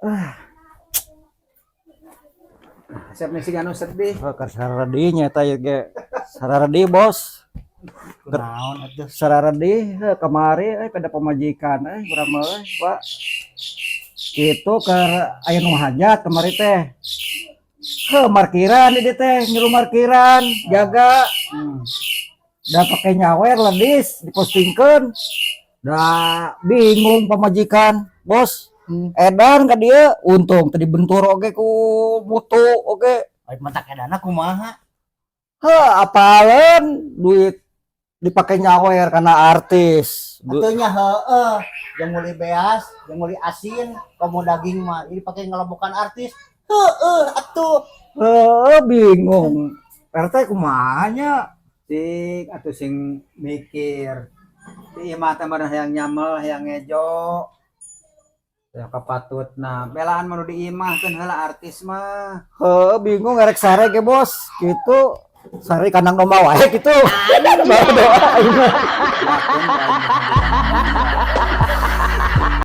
Ah. Siap nih si anu sedih. Oh, keur sararedih nya eta ieu ge. Sararedih, Bos. Kunaon atuh? Sararedih heuh kamari euy pada pamajikan euy urang mah euy, Pak. Kitu keur aya nu hajat kamari teh. Heuh, markiran di dieu teh, ngilu markiran, jaga. Da pake nyawer ledis dipostingkeun. Da bingung pamajikan, Bos. Edan ka dieu, untung tadi bentur oge ku mutu oge. Ai matak edana kumaha? Heuh, apaleun duit dipake nyawer karena artis. Atuh nya heueuh, jeung meuli beas, jeung meuli asin, komo daging mah ini pake ngelobokan artis. Heueuh atuh. Heuh, bingung. RT kumaha nya? Sing atuh sing mikir. Di imah teh mah hayang nyamel, hayang ngejo. Ya kapatutna. Belaan mah nu di imah keun heula artis mah. Heuh, bingung erek sare ge, Bos. Gitu. Sare kandang domba wae gitu. Bawa doa aing mah. Yakin ka aing mah.